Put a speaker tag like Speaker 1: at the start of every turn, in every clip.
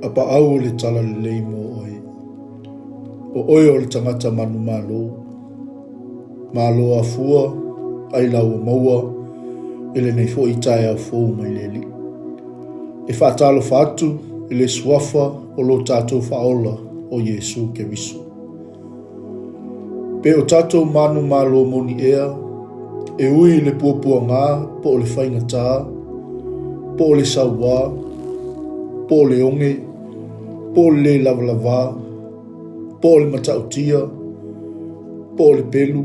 Speaker 1: Apaau o le talalelei mo oe. O oe o le tagata manumalo. Malo afua, ai la ua maua i lenei foi taeao fou mai le Alii. E faatalofa atu i le suafa o lo tatou Faaola o Iesu Keriso. Pe o tatou manumalo moni ea, e ui i le puapuaga po o le faigata, po o le sauā, po o le oge, po o le lē lavalavā, po o le matautia, po o le pelu,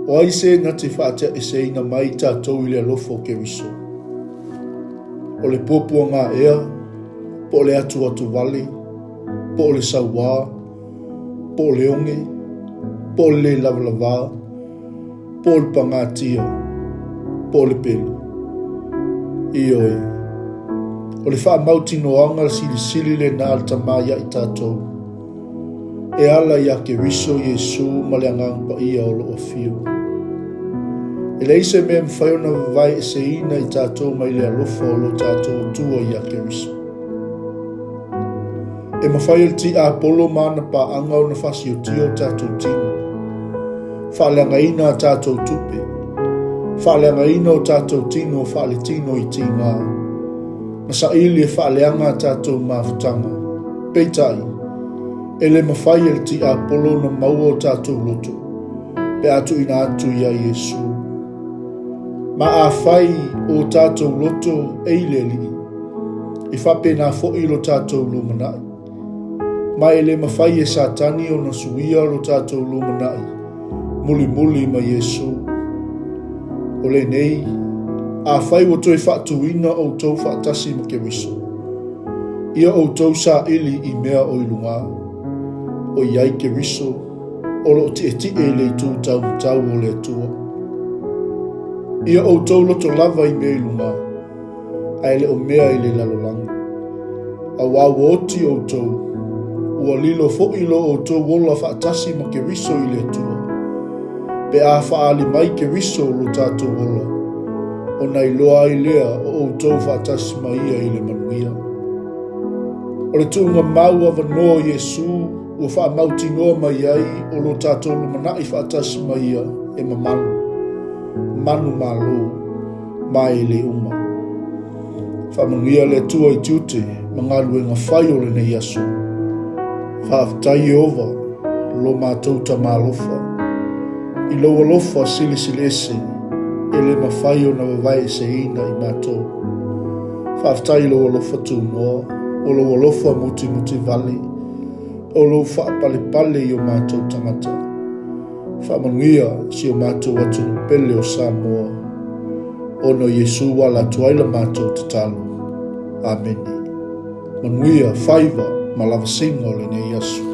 Speaker 1: o ai se na te faateaeseina mai tatou i le alofa o Keriso? O le puapuaga ea, po o le atuatuvale, po o le sauā, po o le oge, po o le lē lavalavā, po o le pagatia, po o le pelu. Ioe, o le faamautinoaga silisili lenā a le Tama ia i tatou, e ala iā Keriso Iesu ma le Agaga Paia o lo o afio. E leai se mea e mafai ona vavaeeseina i tatou mai le alofa o lo tatou Atua iā Keriso. E mafai e le tiapolo ma ana paaga ona faasiotia o tatou tino, faaleagaina a tatou tupe, faaleagaina o tatou tino faaletino i tiga, ma saili e faaleaga a tatou mafutaga. Peitai, e le mafai e le tiapolo ona maua o tatou loto pe a tuuina atu iā Iesu. Ma afai o tatou loto e i le Alii, e faapena foi lo tatou lumanai. Ma e le mafai e Satani ona suia lo tatou lumanai mulimuli ma Iesu. O lenei, afai ua toe faatuina outou faatasi ma Keriso, ia outou saili i mea o i luga, o i ai Keriso, o lo o tietie i le itu taumatau o le Atua. Ia outou loto lava i mea i luga, ae le o mea i le lalolagi. Auā ua oti outou, ua lilo foi lo outou ola faatasi ma Keriso i le Atua. Pe a faaali mai Keriso lo tatou ola, ona iloa ai lea o outou faatasi ma ia i le manuia. O le tuuga mau avanoa o Iesu ua faamautinoa mai ai o lo tatou lumanai faatasi ma ia e mamalu, manumalo, ma e le uma. Faamanuia le Atua i tiute ma galuega fai o lenei aso. Faafetai Ieova, lo matou Tama alofa, i lou alofa silisiliese e le mafai ona vavaeeseina i matou. Faafetai i lou alofa tunoa, o lou alofa mutimutivale, o lou faapalepale i o matou tagata. Faamanuia si o matou atunuu pele o Samoa, ona o Iesu ua ala atu ai la matou tatalo. Amene. Manuia faiva ma lavasiga o lenei aso.